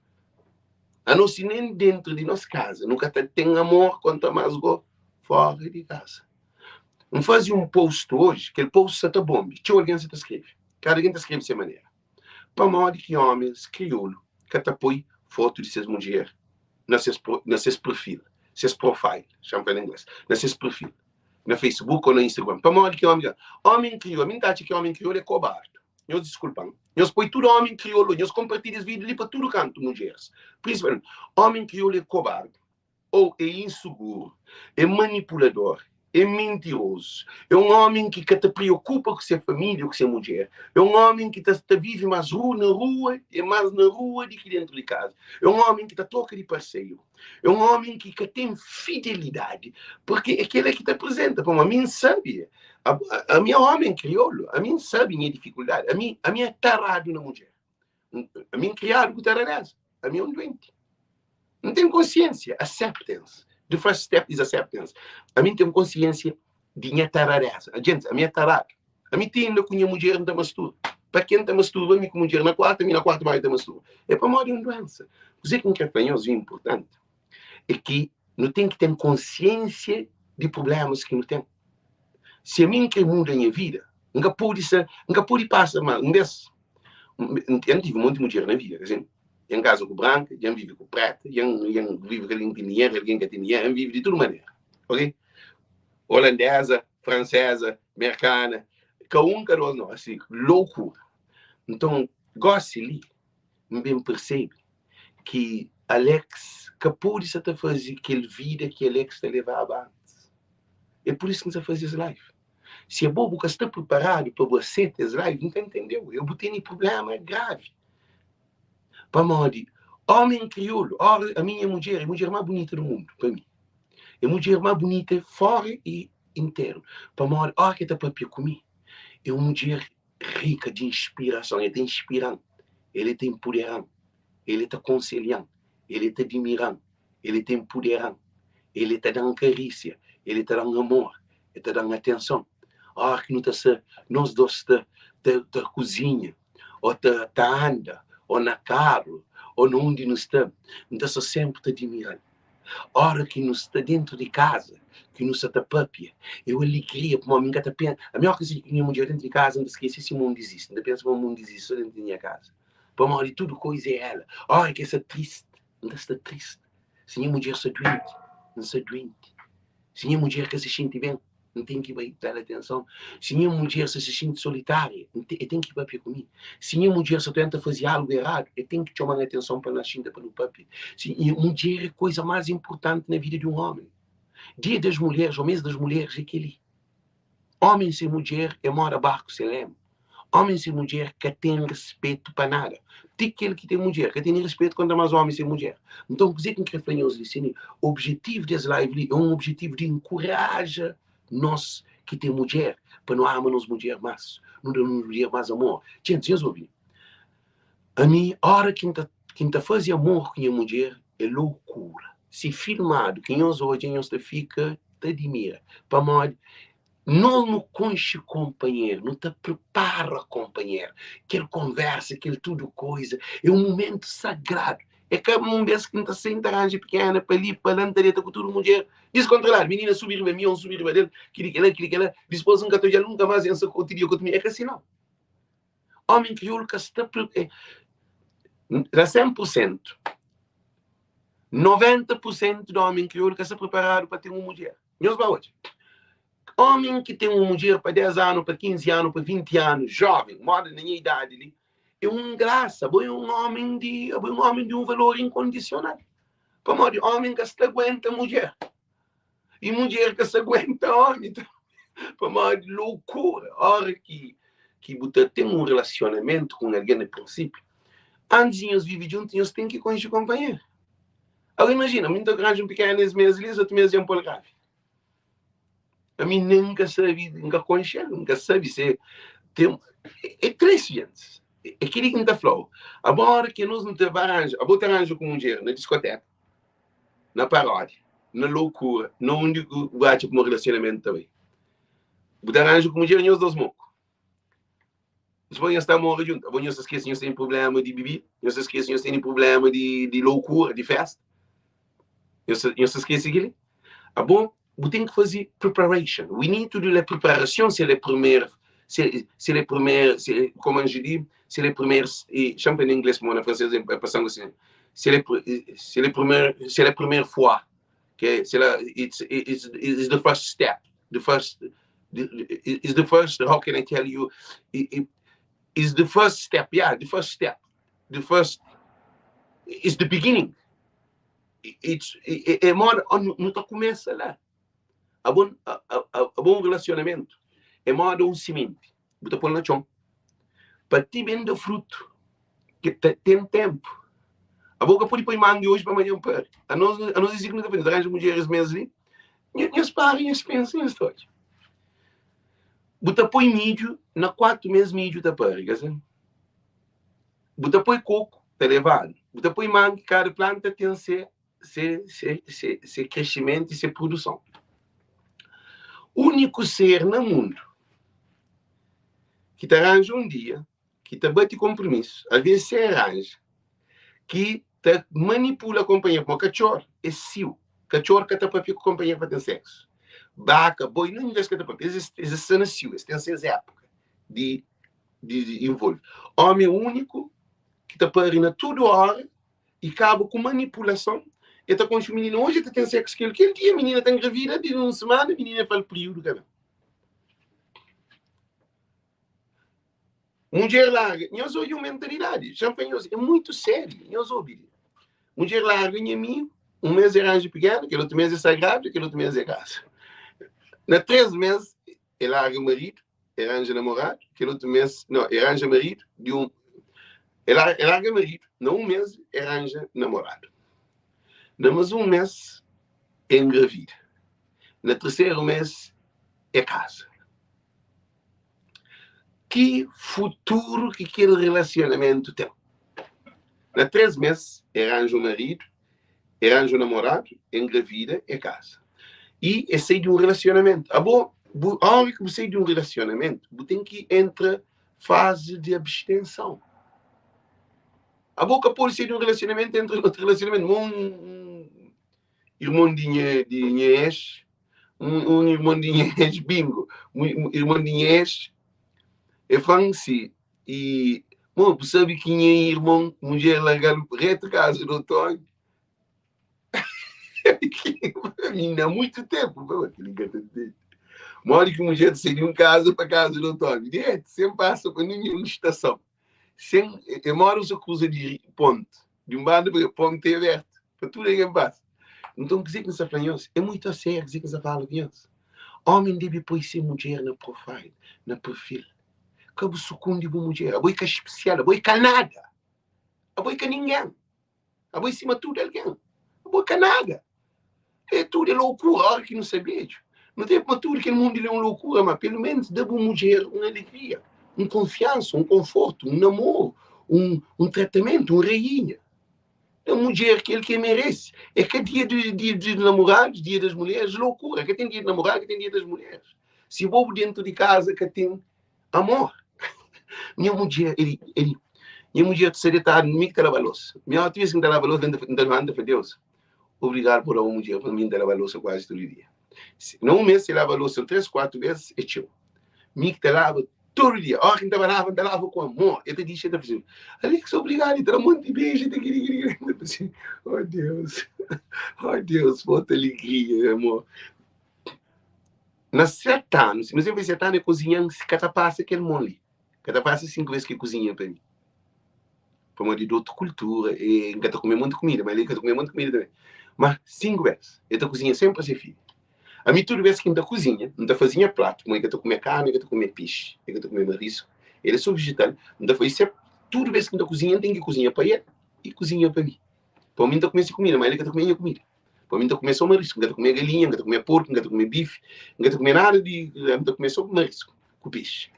A nos si nen dentru di nos kaza nu ka ta ten amor, konta mas go fora di kaza. N faze un post oji, kel post sa ta bombe, txeu algen sa ta skrebe, kada algen ta skrebe se manera. Pamodi ki omis kriolu ka ta poi fotu di ses mudjer na ses na ses perfil, ses profile, xa-m fla na ingles, na ses perfil, na Facebook ô na Instagram? Pamodi ki omi ka? Omi kriolu, ami N ta atxa ki omi kriolu é kobardu. Nhos diskulpa-m, nhos poi tudu omi kriolu, nhos konpartilha es vídiu li pa tudu kantu, mudjeris, prinsipalmenti. Omi kriolu é kobardu. Ou é insuguru, é manipulador. É mintirozu. É un ómi ki ka ta preokupa ku se família ku se mudjer. É un ómi ki ta ta vive más ru na rua, é más na rua di ki déntu di kaza. É un ómi ki ta troka di parseru. É un ómi ki ka ten fidelidadi. Purki é kel-la ki ta aprizenta. Pamodi ami N sabe, ami é ómi kriolu, ami N sabe nha difikuldadi. Ami ami é taradu na mudjer. Ami N kriadu ku taradeza. Ami é un duenti. N ten konsiensia, acceptance. The first step is acceptance. Ami N ten konsiensia di nha taradeza. Gente, ami é taradu. Ami ti inda ku nha mudjer N ta masturba. Pa ke N ta masturba? Mi ku mudjer na kuartu, ami na kuartu, ma el ta masturba. É pamodi é un duensa. Kuzê ki N kre fla nhos, i inportanti, é ki nu ten ki ten konsiensia di prublémas ki nu ten. Si ami N kre muda nha vida, N ka pode sa, N ka pode pasa ma un bês N tive un monti mudjer na vida, asin, dja N kaza ku branka, dja N vive ku preta, dja N vive ku algen ki ten dinheru, algen ki ka ten dinheru, N vive di tudu manera, ok? Olandeza, franseza, merkana, ka un ka dos no, asi, lokura. Nton, gosi li, N ben persebe ki Alex ka pode sa ta faze kel vida ki Alex ta levaba antis. É pur isu ki N sa faze es live. Si abo bu ka sta priparadu pa bu aseta es live, N ta ntendeu. Eu bu tene prublema gravi. Pamodi omi kriolu, ora ami nha mudjer é mudjer más bunita do mundu pa mi. É mudjer más bunita fora e internu. Pamodi ora ki el ta papia ku mi, é un mudjer rika di inspirason, el ta inspira-m, el ta inpudera-m, el ta konselha-m, el ta dimira-m, el ta inpudera-m, el ta da-m karísia, el ta da-m amor, el ta da-m atenson. Óras ki nu ta sta nos dôs ta ta kuzinha, ô ta ta anda, ô na karu, ô na undi nu sta, N ta sta sénpri ta dimira-l. Óras ki nu sta déntu di kaza, ki nu sta ta pâpia, é un alegria pamodi mi N ka ta pensa. Ami óras ki N sta ku nha mudjer déntu di kaza, N ta skese si mundu izisti. N ta pensa ma mundu izisti sô déntu di nha kaza, pamodi tudu kuza é ela. Óras ki el sta tristi, N ta sta tristi. Si nha mudjer sta duenti, N sta duenti. Si nha mudjer ka sta xinti ben, N ten ki bai da-l atenson. Si nha mudjer sta se xinti solitária, el ten ki papia ku mi. Si nha mudjer sta tenta faze algu eradu, el ten ki txoma-m atenson pa N xinta pa nu papia. Si nha mudjer é kuza más inportanti na vida di un ómi. Dia das Mulheres ô mês das Mulheres é kel-li. Ómi sen mudjer é moda barku sen lému. Ómi sen mudjer ka ten respetu pa nada. Ti kel ki ten mudjer ka tene respetu konta más ómi sen mudjer. Nton, kuzê ki N krê fla nhos li sin? Objetivu di es live li é un objetivu di inkuraja nos ki ten mudjer pa nu ama nos mudjer más, nu da nos mudjer más amor. Djentis, nhos obi, ami óra ki N ta ki N ta faze amor ku nha mudjer é lokura. Si filmadu ki nhos odja nhos ta fika ta dimira pamodi Nos nu konxe konpanheru, nu ta pripara konpanheru. Kel konversa, kel tudu koiza, é un mumentu sagradu. É ka un bes ki N ta sai, N ta ranja pikena pa li, pa la, N ta deta ku tudu mudjer diskontroladu. Minina subi riba mi, N subi riba del, kili kela, kili kela. Dispôs N ka ta odja-l nunka más, N sta ku otu dia ku otu minina. É ka si nau. Ómi kriolu ka sta na 100 pur sentu, 90 pur sentu di ómi kriolu ka sta priparadu pa ten un mudjer. Nhos ba odja. Ómi ki ten un mudjer pa 10 anu, pa 15 anu, pa 20 anu, jóven, moda na nha idadi li, é un grasa. Abo é un ómi di, abo é un ómi di un valor inkondisional. Pamodi ómi ka sta aguenta mudjer i mudjer ka sta aguenta ómi pamodi loucura. Óra ki ki bu ta ten un relasionamentu ku un algen na prinsípiu, antis di nhos vive djuntu, nhos ten ki konxe konpanheru. Agora imajina, mi N ta ranja un pikena es mes li, es otu mes dja N pô-l grávida. Ami nen N ka sabe, N ka konxe-l, N ka sabe se ten. É tristi, gentis. É kel-li ki N ta fla-u. Abo óra ki anos nu ta ba ranja, abo ta ranja ku mudjer na diskoteka, na paródia, na loukura, na undi ku bu atxa kuma relasionamentu ta bai. Bu ta ranja ku mudjer nhos dos moku. Dipôs nhos ta mora djuntu. Abo nhos ta skese nhos tene prubléma di bibida, nhos ta skese nhos tene prubléma di, di loukura, di festa. Nhos ta, nhos ta skese kel-li. Abo, bu ten ki faze preparation. We need to do la préparation, c'est le premier, c'est, c'est le premier, c'est, comment je dis, c'est le premier, xa-m fla na inglês pamodi na fransês é pasan assim, c'est le, c'est le premier, c'est la première fois, que c'est la, it's, it's, it's the first step, the first, is the first, how can I tell you, is the first step, yeah, the first step, the first, is the beginning. It's, é, é moda, oh, nu ta kumesa la. Abo, abo un relasionamentu é moda un simenti, bu ta pô-l na txon pa ti ben da frutu ki ta ten ténpu. Abo ka pode poi mangi oji pa manhan pari. Anos, anos é si ki nu ta faze, nu ta ranja mudjer es mês li, nhos para, nhos pensa, nhos ta odja. Bu ta poi midju, na 4 mês midju ta pari, ka sin? Bu ta poi koku, ta leva anu. Bu ta poi mangi, kada planta ten se se, se, se, se crescimento e se produção. Único ser na mundo ki ta arranja um dia, ki ta bate compromisso, às vezes se arranja, ki ta manipula companheiro, como cachorro, é siu. Cachorro ka ta papia ku companheiro pa ten sexo. Vaca, boi, nenhum deles ka ta papia. Eles, eles sta na siu, eles têm ses época de, de, de envolve. Homem único ki ta pari na tudo hora i kaba ku manipulason. El ta konxe minina oji, el ta ten seksu ku el kel dia, minina ta engravida, di un semana minina fal periudu ka ben. Mudjer larga, nhos obi un mentalidadi, xa fla nhos, é muitu sériu, nhos obi li. Mudjer larga nha amigu, un mes el ranja pikena, kel otu mes el sta grávida, kel otu mes el kasa. Na 3 mes el larga maridu, E ranja namoradu, kel otu mês, no, e ranja maridu di un, e larga maridu, na un mês e ranja namoradu. Na mas un mês e engravida. Na terseru mês e kasa. Ki futuru ki kel relasionamentu ten? Na 3 mês e ranja un maridu, E ranja un namoradu, e ngravida, e kasa. I e sai di un relasionamentu. Abo, bu, óra ki bu sai di un relasionamentu, bu ten ki entra fazi di abstenson. Abo ka pode sai di un relasionamentu entra na otu relasionamentu. Ma un, un irmon di nha, di nha ex, un, un irmon di nha ex, bingo, un irmon di nha ex, e fla-m si, E mo bu sabe ki nha irmon mudjer larga-l retu kaza di otu omi? Minina muitu tempu pa kel-li ka ta ntende. Modi ki mudjer ta sai di un kaza pa kaza di otu omi? Diretu, sen pasa pa ninhun stason. Sen, e modi un kuza di pontu, di un banda pa pontu é abertu pa tudu algen pasa. Nton kuzê ki N sta fla nhos? É muitu asériu kuzê ki N sta fala ku nhos. Omi debe poi se mudjer na profile, na perfil. Ka bu sukundi bu mudjer. Abo é ka spesial, abo é ka nada. Abo é ka ningen. Abo é sima tudu algen. Abo é ka nada. É tudu é lokura. Ora ki nu sta bedju, nu ta ma tudu kel mundu li é un lokura, ma pelu menus da bu mudjer un alegria, un konfiansa, un konfortu, un namoru, un, un tratamentu, un rainha. Da mudjer kel ki el merese. É ka dia de, de, de namorados, dia das mulheres, loucura. Ka ten dia de namorado, ka ten dia das mulheres. Si bo dentu di kaza ka ten amor. Nha mudjer, ele, ele, nha mudjer ta sta detadu, mi ki ta laba losa. Mi otu vez ki N ta laba losa, N ta levanta, N ta fla, Deus, obrigadu por da un mudjer pa mi, N ta laba losa kuazi tudu dia. Na un mes, si laba losa 3, 4 ves, é txeu. Mi ki ta laba tudu dia. Ora ki N ta ba laba, N ta laba ku amor. El ta dixi, el ta fla, Alex, obrigadu. El ta da monti beju, el ta kiri, kiri, kiri. N ta fla assim, oh Deus, oh Deus, bota alegria, amor. Na 7 anu, si nu fai 7 anu, el kuzinha-m, ka ta pasa kel mon li. Ka ta pasa 5 ves ki el kuzinha pa mi. Pamodi di otu kultura, e N ka ta kume monti kumida, ma el ka ta kume monti kumida tanbe. Ma 5 bes, el ta kuzinha senpri pa se fidju. Ami tudu bes ki N ta kuzinha, N ta faze nha platu, pamodi el ka ta kume karni, el ka ta kume pexi, el ka ta kume marisku, el é so vejetal. N ta faze se, tudu bes ki N ta kuzinha, N ten ki kuzinha pa el i kuzinha pa mi. Pamodi mi N ta kume se kumida, ma el ka ta kume nha kumida. Pamodi N ta kume so marisku, N ka ta kume galinha, N ka ta kume porku, N ka ta kume bifi, N ka ta kume nada di, N ta kume so marisku ku pexi.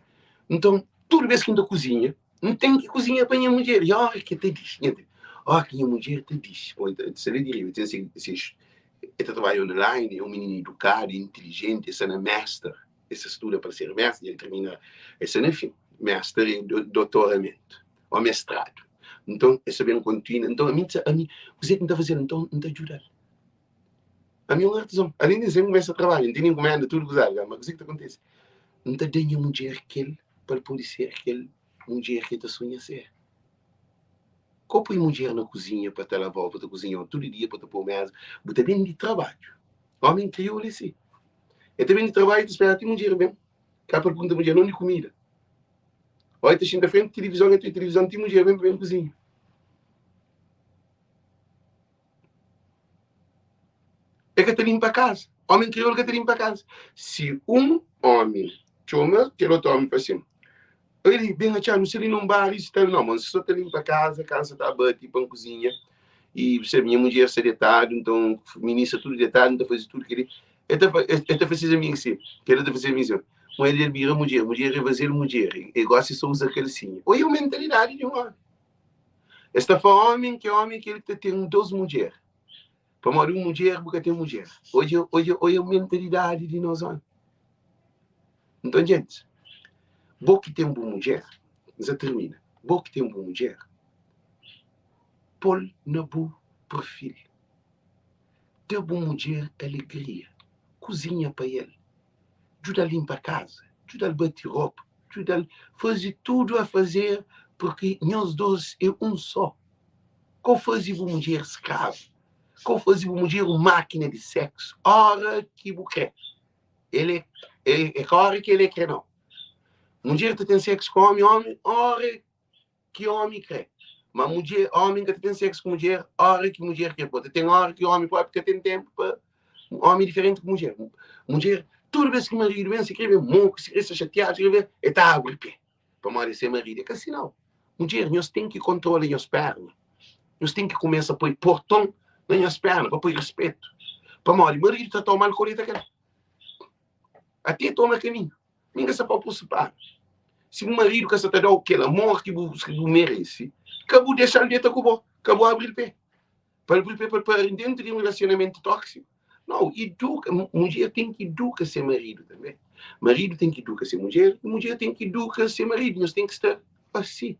Nton, tudu bes ki N ta kuzinha, N ten ki kuzinha pa nha mudjer. I óra ki el ta dixi, nha óra ki nha mudjer ta dixi, pô, el ta sta li di riba, el ten se, se, el ta trabadja online, é un mininu idukadu, intilijenti, el sta na méster, el sta studa pa ser méster, dja el tirmina, el sta na fin, méster é dotoramentu ô mestradu. Nton, el sta ben kontinua. Nton, ami, ami, kuzê ki N ta faze-l? Nton, N ta djuda-l. Ami é un artizon. Alén di N kumesa trabadja, N tene enkumenda, tudu kuza. Ma kuzê ki ta kontise? N ta da nha mudjer kel pa el pode ser kel mudjer ki el ta sunha ser. Ka poi mudjer na kuzinha pa ta lava-u, pa ta kuzinha-u tudu dia, pa ta pô-u meza. Bu ta ben di trabadju. Ómi kriolu é si. El ta ben di trabadju, el ta spera ti mudjer ben. Ka pa el pergunta mudjer, Nonde kumida? Ô el ta xinta frenti tilivizon, el ta odja tilivizon ti mudjer ben pa ben kuzinha. El ka ta linpa kaza. Ómi kriolu ka ta limpa kaza. Si un ómi txoma kel otu ómi pa sin, Oi, ben atxa-nu, sta li na un bar, isu tal. Nau, ma N sta ta limpa kaza, kansa ta bati pa N kuzinha i bu sabe, nha mudjer sta detadu, nton mininu sta tudu detadu, N ta faze tudu kel-li. El ta el ta fla ses amigu si, kel-la ta fla ses amigu si, ma el bira mudjer, mudjer é faze-l mudjer, e gosi so uza kalsinha. Oi, é mentalidadi di un ómi. Es ta fla ómi ki ómi é kel ki ta ten dos mudjer. Pamodi un mudjer bu ka ten mudjer. Odja, odja, odja mentalidadi di nos omi. Nton, gentis, bo ki ten bu mudjer, N sa tirmina, bo ki ten bu mudjer, pô-l na bu perfil. Da bu mudjer alegria, kuzinha pa el, djuda-l linpa kaza, djuda-l bati ropa, djuda-l faze tudu a fazer, purki nhos dos é un só. Ka bu faze bu mudjer skravu, ka bu faze bu mudjer un mákina di séksu óra ki bu krê. El é, é, é ka óra ki el é krê, nau. Mudjer ta ten séksu ku ómi, ómi óra ki ómi krê. Ma mudjer, ómi ka ta ten séksu ku mudjer óra ki mudjer krê. Pô, ta ten óra ki ómi própi ka ten ténpu pa ómi diferenti ku mudjer. Mudjer, tudu bês ki maridu ben, si krê ben moku, si krê sta xatiadu, si krê ben, el ta abri pé. Pamodi se maridu é ka si nau. Mudjer, nhos ten ki kontrola nhos perna. Nhos ten ki kumesa poi porton na nhos perna pa poi respetu. Pamodi maridu ta toma-l koleta kel. Ate toma kaminhu. Nin ka sa pa bu separa. Si bu maridu ka sa ta da-u kel amor ki bu, ki bu merese, ka bu dexa-l deta ku bo. Ka bu abri-l pé. Pa el pui pa para dentu di un relasionamentu tóksiku? Nau, iduka, mudjer ten ki iduka se maridu tanbê. Maridu ten ki iduka se mudjer i mudjer ten ki iduka se maridu. Nhos ten ki sta asi.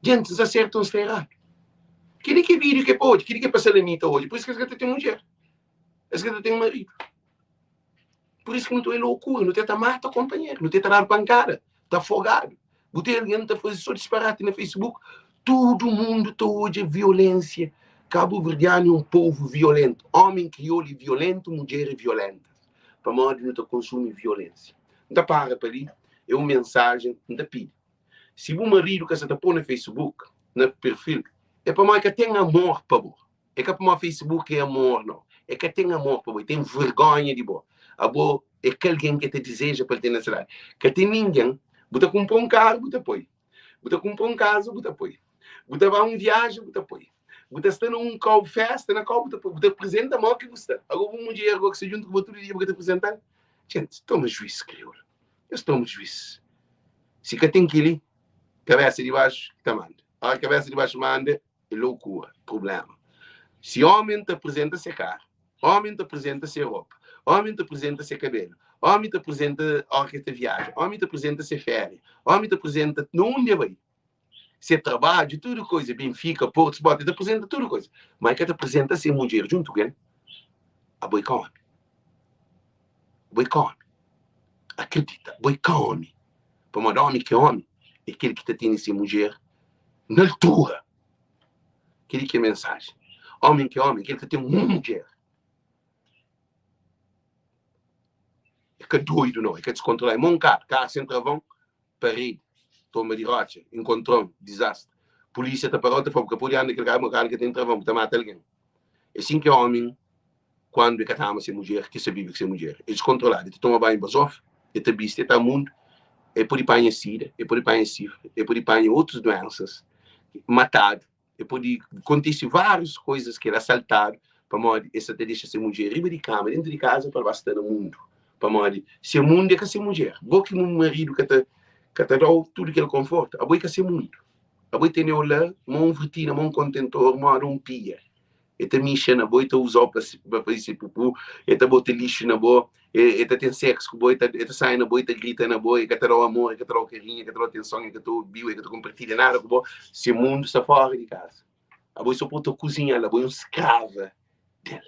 Djenti, N sta sertu o N sta eradu? Kel-li ki é vídiu ki é pa odja, kel-li ki é pa salamita odja. Pur isu ki es ka ta ten mudjer, es ka ta ten maridu. Pur isu ki nu ta oi lokura, nu tenta mata konpanheru, nu tenta dadu pankada, ta fogadu. Bu ten algen ta faze so disparati na Facebook, tudu mundu ta odja violensia. Kabuverdianu é un povu violentu, omi kriolu é violentu, mudjer é violenta, pamodi nu ta konsumi violensia. N ta para pa li, é un mensajen N ta pidi. Si bu maridu ka sa ta pô na Facebook, na perfil, é pamodi ka ten amor pa bo. É ka pamodi Facebook é amor nau. É ka ten amor pa bo, é ten vergonha di bo. Abo é ka algen ki el ta dizeja pa el ten na se ladu. Ka ten ningen. Bu ta kunpra un karu, bu ta poi. Bu ta kunpra un kaza, bu ta poi. Bu ta ba un viajen, bu ta poi. Bu ta sta na un kau, festa na kau, bu ta poi. Bu ta aprizenta modi ki bu sta. Ago bu mudjer go ki sta djuntu ku bo tudu dia, bu ka ta aprizenta-l? Jenti, toma juis, kriolu. Nhos toma juis. Si ka ten kili, kabesa di baxu ki ta manda. Ora ki kabesa di baxu manda, É loucura, problema. Si homem ta apresenta se carro, homem ta apresenta se roupa, homem ta apresenta se cabelo, homem ta apresenta hora que ta viaja, homem ta apresenta se férias, homem ta apresenta na onde vai, se trabalho, tudo coisa, Benfica, Porto, Sport, ta apresenta tudo coisa. Mas ka ta apresenta se mulher junto com ele, abo é ka homem. Abo é ka homem. Acredita, abo é ka homem. Pamodi homem ki é homem é aquele que ta tene se mulher na altura. Kel-li ki é mensajen. Ómi ki é ómi, kel ki ten un mudjer. É ka doidu, nau. É ka diskontroladu. É mó un karu. Karu sen travon, paredi, tonba di rotxa, inkontron, dizastri. Pulísia ta para-u, ta fla-u, bu ka pode anda kel karu, ma karu ka ten travon, bu ta mata algen. É sin ki ómi, kuandu e ka ta ama se mudjer, ki sa vive ku se mudjer, é diskontroladu, e ta toma banhu bazofa, e ta bisti, e ta mundu, e pode panha sida, e pode panha sifri, e pode panha otus duensas, matadu, e pode kontise várius koizas ki el asaltadu, pamodi e sa ta dexa se mudjer riba di kama, dentu di kaza, pa el ba sta na mundu, pamodi se mundu é ka se mudjer. Bo ki bu maridu ka ta ka ta da-u tudu kel konfortu, abo é ka se mundu. Abo é tene-u la, ma un vritina, ma un kontentor, moda un pia. E ta mixa na bo, e ta uza-u pa pa faze se pupu, e ta bota lixu na bo, e ta ten seksu ku bo, e ta e ta sai na bo, e ta grita na bo, e ka ta da-u amor, e ka ta da-u karinhu, e ka ta da-u atenson, e ka ta obi-u, e ka ta konpartilha nada ku bo. Se mundu sta fora di kaza. Abo é so pa bu ta kuzinha-l, abo é un skrava del.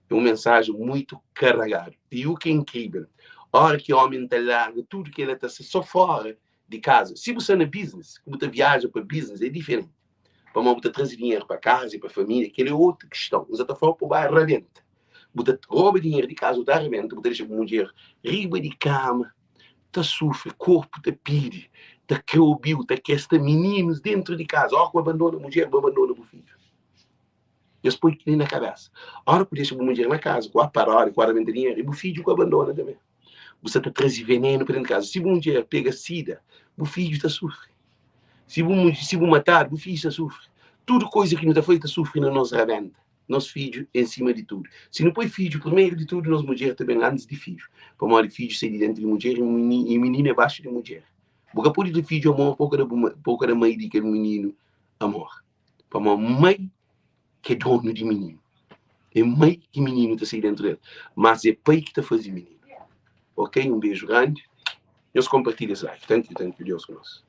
É un mensajen muitu karagadu. I u ki é inkrivel, ora ki omi ta larga tudu kila ta sta so fora di kaza. Si bu sta na biznis, ki bu ta viaja pa biznis, é diferenti. Pamodi bu ta traze dinheru pa kaza i pa família, kel é otu kiston. N sa ta fla-u pa bu ba rabenta. Bu ta roba dinheru di kaza, bu ta rabenta, bu ta dexa bu mudjer riba di kama ta sufri, korpu ta pidi, ta kre obi-u, ta kre sta mininus dentu di kaza. Ora ki bu abandona mudjer, bu abandona bu fidju. Nhos poi kel-li na kabésa. Óra ku dexa bu mudjer na kaza, ku aparódi, ku rabenta dinheru, i bu fidju ku abandona tanbê. Bu sta ta traze venenu pa déntu di kaza. Si bu mudjer pega sida, bu fidju ta sufri. Si bu, si bu matadu, bu fidju ta sufri. Tudu kuza ki nu ta faze ta sufri na nos rabenta. Nos fidju é nsima di tudu. Si nu poi fidju primeru di tudu, nos mudjer ta ben antis di fidju. Pamodi fidju sai di déntu di mudjer i mininu é baxu di mudjer. Bu ka pode da fidju amor pa bu ka da mai di kel mininu amor. Pamodi mai ki é donu di mininu. É mai ki mininu ta sai déntu del. Mas é pai ki ta faze mininu. Ok? Un beju grandi. Nhos konpartilha es live. Thank you, thank you. Deus ku nos.